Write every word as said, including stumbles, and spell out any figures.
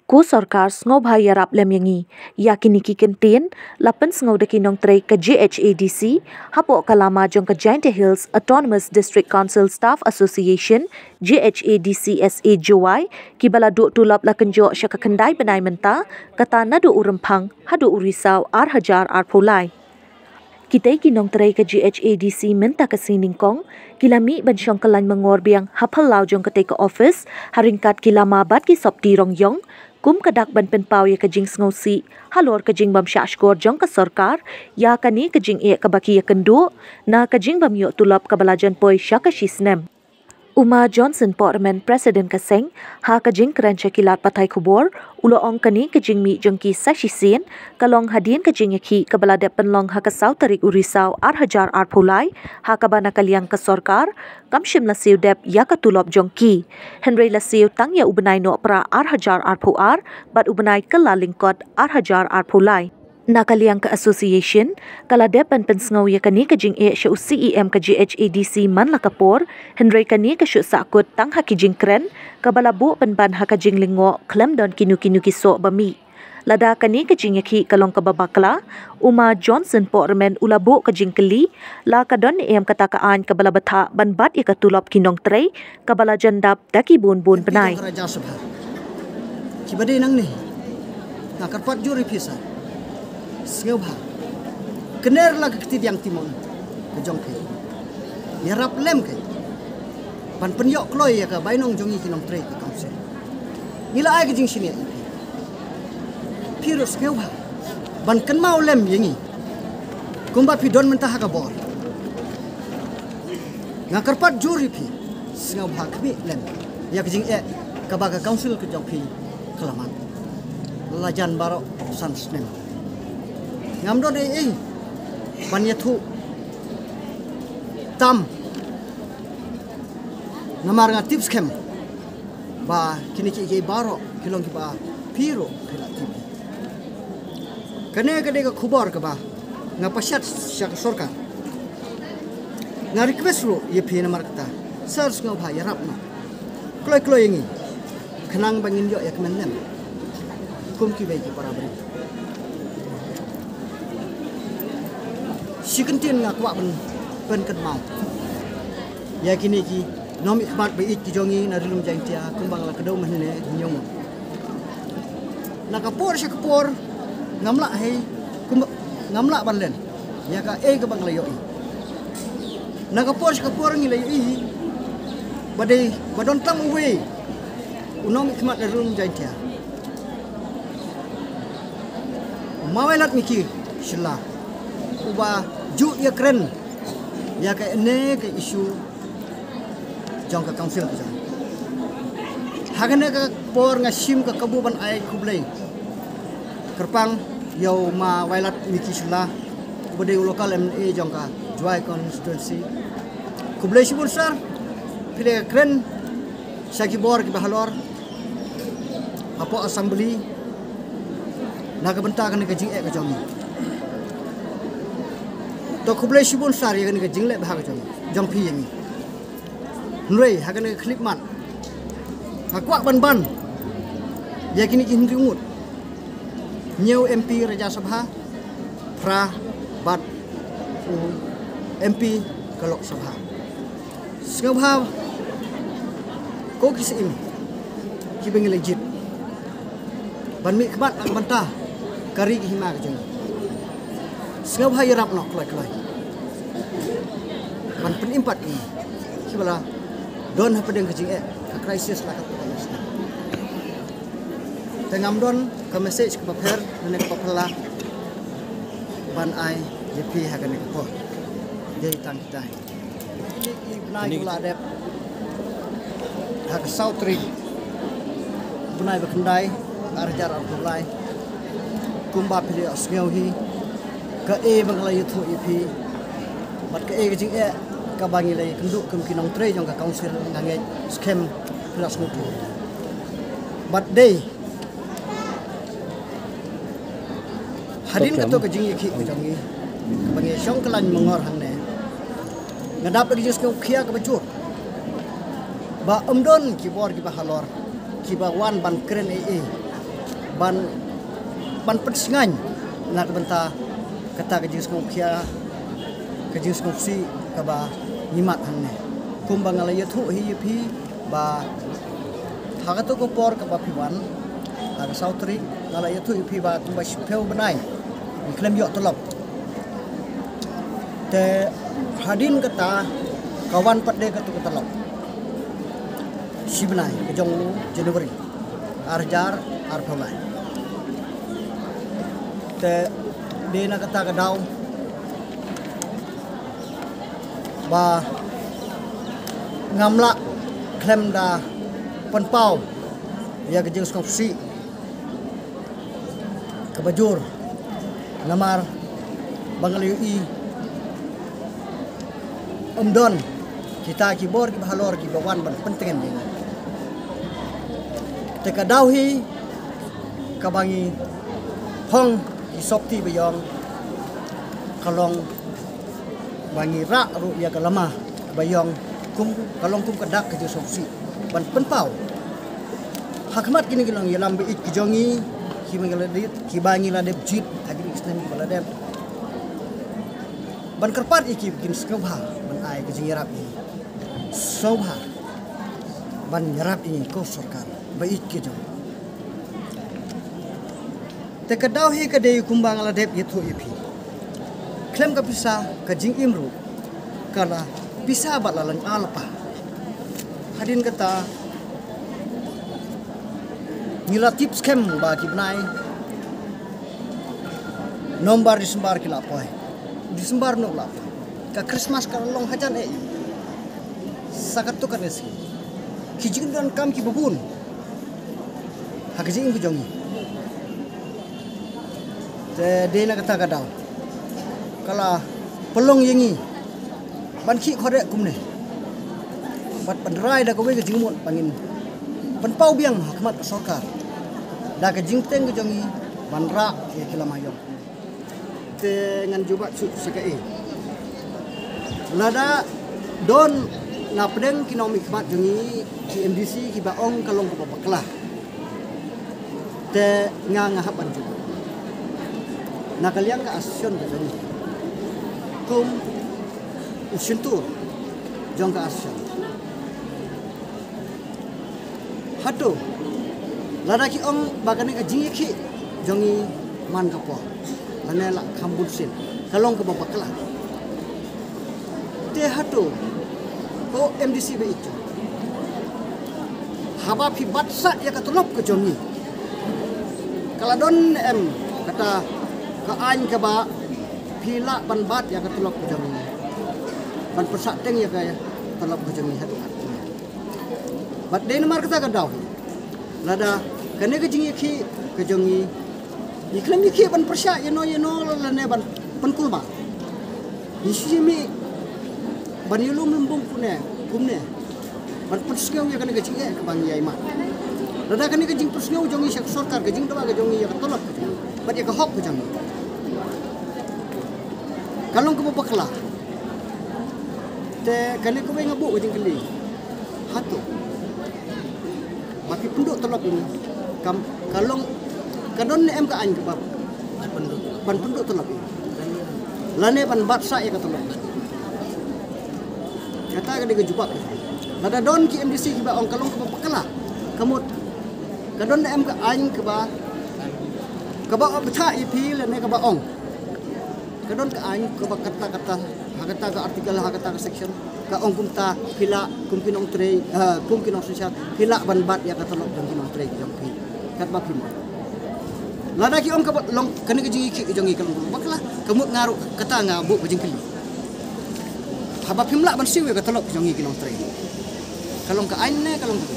Ko sorkar, sngewbha ïarap lem ïa ngi. Ïa kine ki kyntien la pynsngew da ki nongtrei ka J H A D C hapoh ka lama jong ka Jaintia Hills Autonomous District Council Staff Association, J H A D C S A Jowai, kiba la duh tulop la kynjoh sha ka khyndai bnai mynta, kata naduh u Rymphang haduh u Risaw ar hajar arphew lai. Kitei ki nongtrei ka J H A D C mynta ka sngi nyngkong ki la mih ban shong kyllain myngor biang ha phyllaw jong katei ka office, ha ryngkat ki lama bad ki sopti rong ïong, kum ka dak ban pynpaw ïa ka jingsngewsih halor ka jingbymshah shkor jong ka sorkar ïa kane ka jingeh kaba ki ïakynduh na ka jingbym ïoh tulop kaba la jan poi sha ka shi snem. U Ma Johnson Pohrymen, President ka seng, ha ka jingkren sha ki lad pathai khubor, u la ong kane ka jingmih jong ki sa shisien ka long hadien ka jingïakhih kaba la dep pynlong ha ka saw tarik u Risaw ar hajar arphew lai, ha kaba na ka liang ka sorkar kam shym la siew dep ïa ka tulop jong ki, hynrei la siew tang ïa u bnai Nohprah ar hajar arphew ar bad u bnai Kyllalyngkot ar hajar arphew lai. Na ka liang ka association, ka la dep ban pynsngew ïa kane ka jingeh sha u C E M ka J H A D C man la ka por, hynrei kane ka shu sahkut tang ha ki jingkren kaba la buh pynban ha ka jinglyngngoh khlem don kino kino ki soh ba mih. Lada kane ka jingïakhih ka long kaba bakla, u Ma Johnson Pohrymen u la buh ka jingkylli, la ka don ne em kata ka aiñ kaba la bthah ban bat ïa ka tulop ki nongtrei kaba la jan dap da ki bun bun bnai. Ki dong ka Rajya Sabha. Kiba dei nangne. Nga kyrpad jur ïa phi sa. Sngewbha. Kner la ka kti diang timon ka jong phi. Ïarap lem ka. Ban pynïoh kloi ïa ka bainong jong ngi ki nongtrei ka council. Ngi la ai ka jingshaniah ïa phi. Phi ruh sngewbha ban kynmaw lem ïa ngi. Kumba phi don mynta ha ka bor. Nga kyrpad jur ïa phi, sngewbha khmih lem ïa ka jingeh kaba ka council ka jong phi ka la mad. La jan baroh san snem. Ngam don ei ei ban ïathuh tam, namar nga tip skhem ba kine kiei kiei baroh ki long kiba phi ruh phi la tip. Kane ka dei ka khubor kaba nga pashat sha ka sorkar. Nga request ruh ïa phi namar kata, sir, sngewbha ïarap noh kloi kloi ïa ngi khnang ba ngin ïoh ïa ka mynsiem kum kiwei ki para briew. Shi kyntien nga kwah ban pynkynmaw ïa kine ki nongmihkhmat ba ïeit ki jong ngi na Ri Lum Jaiñtia, kumba nga la kdew mynne, hynñiew ngut. Na ka por sha ka por ngam lah hei, kumba ngam lah ban len ïa kaei kaba nga la ïohi. Na ka por sha ka por ngi la ïohi ba dei ba don tang uwei u nongmihkhmat na Ri Lum Jaiñtia, u Ma Wailadmiki Shylla, uba ju ïakren ïa kane ka issue jong ka council ka jong. Ha kane ka por nga shim ka kabu ban ai khublei kyrpang ïa u Ma Wailadmiki Shylla, uba dei u local M L A jong ka Jowai constituency. Khublei shibun sir, phi la kren sha ki bor kiba halor hapoh assembly na ka bynta kane ka jingeh ka jong ngi. To khublei shibun sir ïa kane ka jingleh bha ka jong, jong phi ïa ngi. Hynrei ha kane ka khyllipmat nga kwah ban ban ïa kine ki hynriew ngut, hynñiew M P Rajya Sabha, phra bad u M P ka Lok Sabha. Sngewbha ko ki syiem kiba ngi la jied ban mihkhmat na ka bynta ka ri ka hima ka jong ngi. Sngewbha ïarap noh kloi kloi ban pynim pat ïa ngi kiba la don hapdeng ka jingeh, ka crisis la ka. Te ngam don ka message kaba pher ne kaba phylla ban ai ïa phi ha kane ka por. Dei tang kita hi. Kine ki bnai ki la dep ha ka saw tarik bnai ba khyndai, ar hajar arphew lai. Kumba phi la ïohsngew hi kaei ba nga la ïathuh ïa phi bad kaei ka jingeh kaba ngi la ïakynduh kum ki nongtrei jong ka council, nga ngeit skhem phi la sngewthuh. Bad dei hadien kato ka jingïakhih ka jong ngi kaba ngi shong kyllain myngor hangne, nga dap da ka jingsngewkhia kaba jur. ba ym don ki bor kiba halor kiba wan ban kren ei ei, ban, ban pynsngew na ka bynta kata ka jingsngewkhia, ka jingsngewsih kaba ngi mad hangne. Kumba nga la ïathuh hi ïa phi ba ha kato ka por kaba phi wan ha ka saw tarik, nga la ïathuh ïa phi ba kumba shiphew bnai ngi khlem ïoh tulop. Te hadien kata ka wan pat de kato ka tulop shi bnai ka jong u January ar hajar arphew lai. Te dei na kata ka daw ba ngam lah khlem da pynpaw ïa ka jingsngewsih kaba jur, namar ba nga la ïohi ym don kita ki bor kiba halor kiba wan ban pyntngen ïa ngi. Te ka daw hi kaba ngi phong ki sopti ba ïong ka long ba ngi rah ruh ïa ka lama ba ïong, kum ka long kum ka dak ka jingsngewsih ban pynpaw ha khmat kine ki nongïalam ba ïeit ki jong ngi, kiba ngi la dep, kiba ngi la dep jied ha kine ki snem kiba la dep, ban kyrpad ïa ki ba kin sngewbha ban ai ka jingïarap ïa ngi, sngewbha ban ïarap ïa ngi ko sorkar ba ïeit ki jong ngi. Te ka daw hi ka dei kumba nga la dep ïathuh ïa phi, khlem ka pisa ka jingim ruh ka la pisa bad la lyngba lypa. Hadien kata ngi la tip skhem ba ki bnai November, December ki la poi. December noh la poi. Ka Christmas ka la long hajan eh. Sa katto katne sngi ki jingdonkam kiba bun ha ka jingim ka jong ngi. Te dei na kata ka daw ka la pynlong ïa ngi ban khih kordeh kumne bad ban rai da kawei ka jingmut ba ngin pynpaw biang ha khmat ka sorkar da ka jingteng ka jong ngi ban rah ïa ki lama ïong. Te ngan jubab suk sa kaei. Lada don na pdeng ki nongmihkhmat jong ngi ki M D C kiba ong ka long kaba bakla, te nga nga hap ban jubab na ka liang ka association ka jong ngi kum u shyntur jong ka association. Hato lada ki ong ba kane ka jingïakhih jong ngi man ka por lane la kham bun sien, ka long kaba bakla, te hato ko M D C ba ïeit jong, haba phi bat sah ïa ka tulop ka jong ngi, ka la don ne em kata ka aiñ kaba phi lah ban bat ïa ka tulop ka jong ngi, ban pynsah teng ïa ka tulop ka jong ngi haduh kat kumne? Bad dei namar kata ka daw hi lada kane ka jingïakhih ka jong ngi, ngi khlem ïakhih ban pyrshah ïano ïano lane ban pynkulmar. Ngi shu mih ban ïalum lymbung kumne kumne ban pynsngew ïa kane ka jingeh kaba ngi ïai mad. Lada kane ka jingpynsngew jong ngi sha ka sorkar, ka jingdawa ka jong ngi ïa ka tulop ka jong ngi bad ïa ka hok ka jong ngi, ka long kaba bakla, te kane kawei nga buh ka jingkylli. Hato ba phi pynduh tulop ïa ngi, kam, ka long, ka don ne em ka aiñ kaba ban pynduh tulop ïa ngi lane ban bat sah ïa ka tulop? Kata ka dei ka jubab. Lada don ki M D C kiba ong ka long kaba bakla, ka mut ka don ne em ka aiñ kaba, kaba bthah ïa phi lane kaba ong, ka don ka aiñ kaba kata kata, ha kata ka article, ha kata ka section ka ong kumta, phi lah kum ki nongtrei, eh, kum ki nongsynshar phi lah ban bat ïa ka tulop jong ki nongtrei jong phi katba phi mut. Lada ki ong kaba long kane ka jingïakhih ka jong ngi ka long bakla, ka mut nga ruh kata nga buh ka jingkylli. Haba phim lah ban siew ïa ka tulop jong ngi ki nongtrei, ka long ka aiñ ne ka long ka